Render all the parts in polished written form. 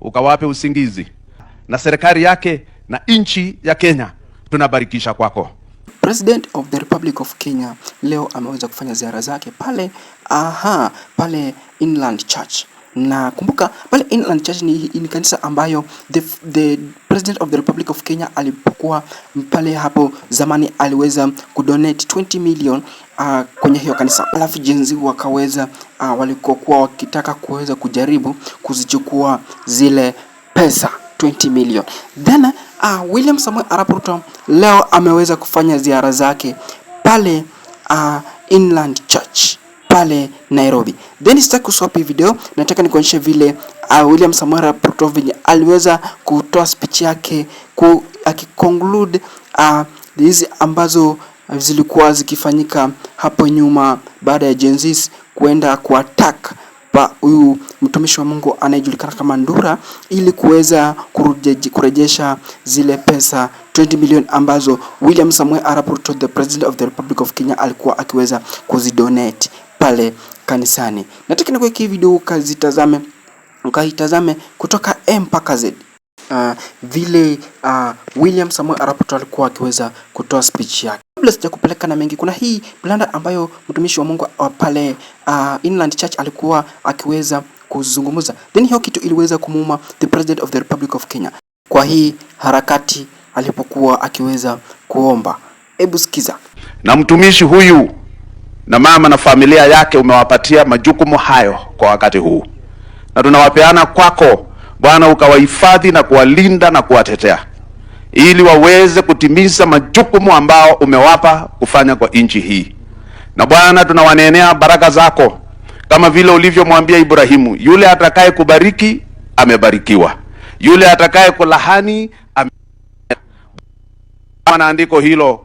ukawape usingizi na serikali yake na nchi ya Kenya tunabarikisha kwako. President of the Republic of Kenya leo ameweza kufanya ziara zake pale, aha, pale Inland Church. Na kumbuka pale Inland Church ni kanisa ambayo the President of the Republic of Kenya alipokuwa pale hapo zamani aliweza kudonate 20 million kwenye hiyo kanisa, alafu Gen Z wakaweza walikokuwa wakitaka kuweza kujaribu kuzichukua zile pesa 20 million. Then William Samoei Arap Ruto leo ameweza kufanya ziara zake pale Inland Church pale Nairobi. Then sitaki kuswap hii video, nataka nikuonyeshe vile William Samoei Arap Ruto venye aliweza kutoa speech yake akiconclude hizi ambazo zilikuwa zikifanyika hapo nyuma baada ya Gen Zs kuenda kuattack pa huyu mtumishi wa Mungu anayejulikana kama Ndura ili kuweza kurejesha zile pesa 20 million ambazo William Samoei Arap Ruto, the President of the Republic of Kenya, alikuwa akiweza kuzidonate pale kanisani. Nataka nikuwekee video ukazitazame, ukaitazame kutoka A mpaka Z. Vile William Samoei Arap Ruto alikuwa akiweza kutoa speech yake. Kabla sijakupeleka na mengi, kuna hii blunder ambayo mtumishi wa Mungu wa pale Inland Church alikuwa akiweza kuzungumza, then hiyo kitu iliweza kumuuma the President of the Republic of Kenya kwa hii harakati alipokuwa akiweza kuomba. Hebu sikiza. Na mtumishi huyu na mama na familia yake umewapatia majukumu hayo kwa wakati huu, na tunawapeana kwako Bwana, ukawahifadhi na kuwalinda na kuwatetea ili waweze kutimiza majukumu ambao umewapa kufanya kwa nchi hii. Na Bwana, tunawanenea baraka zako kama vile ulivyomwambia Ibrahimu, yule atakaye kubariki amebarikiwa, yule atakaye kulahani ame... na andiko hilo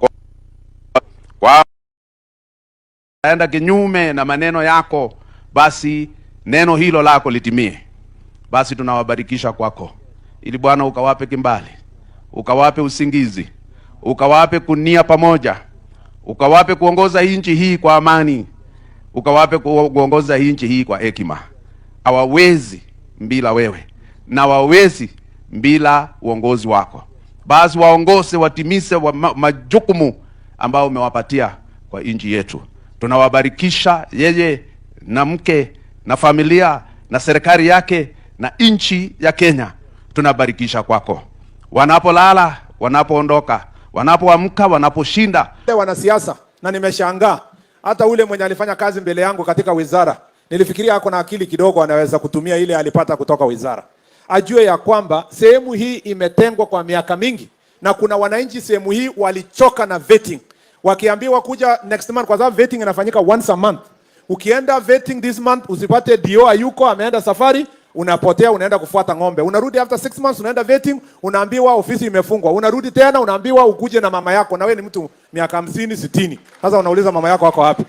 kwa enda kinyume na maneno yako, basi neno hilo lako litimie. Basi tunawabarikisha kwako, ili Bwana ukawape kimbali, ukawape usingizi, ukawape kunia pamoja, ukawape kuongoza nchi hii kwa amani, ukawape kuongoza nchi hii kwa hekima. Hawawezi bila wewe na hawawezi bila uongozi wako. Basi waongoze, watimize wa majukumu ambao umewapatia kwa nchi yetu. Tunawabarikisha yeye na mke na familia na serikali yake na nchi ya Kenya, tunabarikisha kwako, wanapolala, wanapoondoka, wanapoamka, wanaposhinda. Wanasiasa, na nimeshangaa hata ule mwenye alifanya kazi mbele yangu katika wizara, nilifikiria ako na akili kidogo, anaweza kutumia ile alipata kutoka wizara, ajue ya kwamba sehemu hii imetengwa kwa miaka mingi, na kuna wananchi sehemu hii walichoka na vetting, wakiambiwa kuja next month, kwa sababu vetting inafanyika once a month. Ukienda vetting this month usipate DO hayuko, ameenda safari, unapotea, unaenda kufuata ng'ombe. Unarudi after 6 months, unaenda vetting, unaambiwa ofisi imefungwa. Unarudi tena, unaambiwa ukuje na mama yako, na wewe ni mtu miaka 50 60. Sasa unauliza mama yako ako wapi?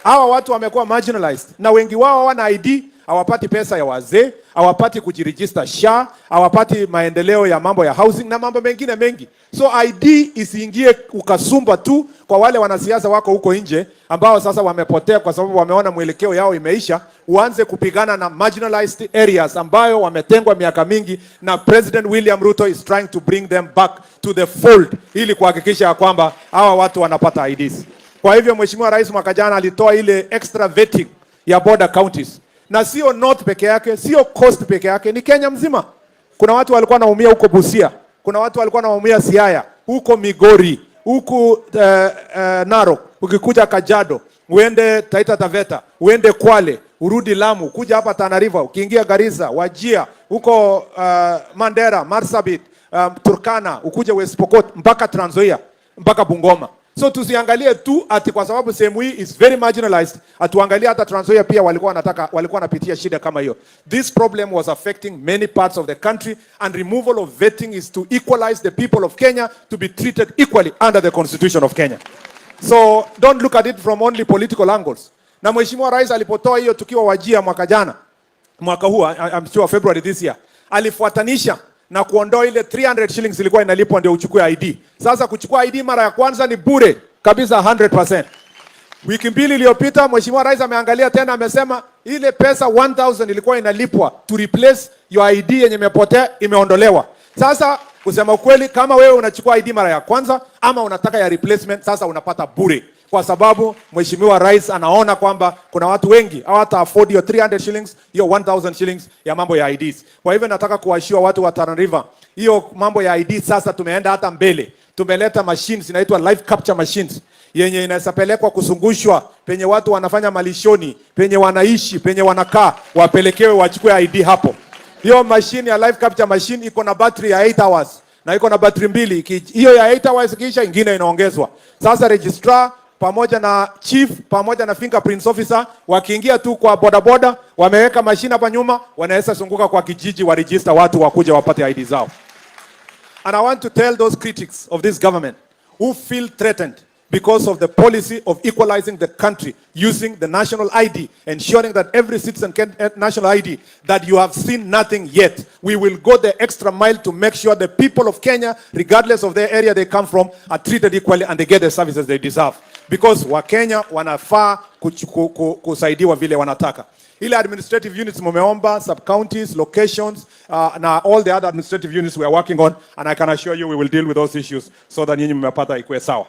Hawa watu wamekuwa marginalized na wengi wao hawana ID, hawapati pesa ya wazee, hawapati kujiregister SHA, hawapati maendeleo ya mambo ya housing na mambo mengine mengi. So ID isiingie ukasumba tu kwa wale wanasiasa wako huko nje ambao sasa wamepotea kwa sababu wameona mwelekeo yao imeisha, uanze kupigana na marginalized areas ambayo wametengwa miaka mingi, na President William Ruto is trying to bring them back to the fold ili kuhakikisha ya kwamba hawa watu wanapata IDs. Kwa hivyo Mheshimiwa Rais mwaka jana alitoa ile extra vetting ya border counties, na sio North peke yake, sio Coast peke yake, ni Kenya mzima. Kuna watu walikuwa wanaumia huko Busia, kuna watu walikuwa wanaumia Siaya, huko Migori, huku Narok, ukikuja Kajiado, uende Taita Taveta, uende Kwale, urudi Lamu, kuja hapa Tana River, ukiingia Garissa, Wajir, huko Mandera, Marsabit, Turkana, ukuje West Pokot mpaka Trans Nzoia, mpaka Bungoma. So tusiangalie tu ati kwa sababu sehemu hii is very marginalized, atuangalie hata Trans Nzoia pia walikuwa wanapitia shida kama hiyo. This problem was affecting many parts of the country, and removal of vetting is to equalize the people of Kenya to be treated equally under the Constitution of Kenya. So don't look at it from only political angles. Na Mheshimiwa Rais alipotoa hiyo tukiwa Wajir mwaka jana, mwaka huu, I'm sure February this year, alifuatanisha na kuondoa ile 300 shillings ilikuwa inalipwa ndio uchukue ID. Sasa kuchukua ID mara ya kwanza ni bure kabisa 100%. Wiki 2 iliyopita Mheshimiwa Rais ameangalia tena, amesema ile pesa 1000 ilikuwa inalipwa to replace Your ID yenye imepotea imeondolewa. Sasa kusema ukweli, kama wewe unachukua ID mara ya kwanza ama unataka ya replacement, sasa unapata bure, kwa sababu Mheshimiwa Rais anaona kwamba kuna watu wengi hawata afford hiyo 300 shillings, hiyo 1000 shillings ya mambo ya IDs. Kwa hivyo nataka kuwaassure watu wa Tana River, hiyo mambo ya ID sasa tumeenda hata mbele, tumeleta machines inaitwa live capture machines yenye inaweza pelekwa kuzungushwa penye watu wanafanya malishoni, penye wanaishi, penye wanakaa, wapelekewe wachukue ID hapo. Hiyo machine ya live capture machine iko na battery ya 8 hours na iko na battery mbili. Hiyo ya 8 hours ikiisha, ingine inaongezwa. Sasa registrar pamoja na chief pamoja na fingerprints officer wakiingia tu kwa bodaboda, wameweka machine hapa nyuma, wanaweza zunguka kwa kijiji wa register watu wakuja wapate ID zao. And I want to tell those critics of this government who feel threatened because of the policy of equalizing the country using the national ID, ensuring that every citizen can get national ID, that you have seen nothing yet. We will go the extra mile to make sure the people of Kenya, regardless of the area they come from, are treated equally and they get the services they deserve. Because Wakenya wanafaa kusaidiwa vile wanataka. Ile administrative units mumeomba, sub counties, locations, na all the other administrative units we are working on, and I can assure you we will deal with those issues so that nyinyi mmepata ikuwe sawa.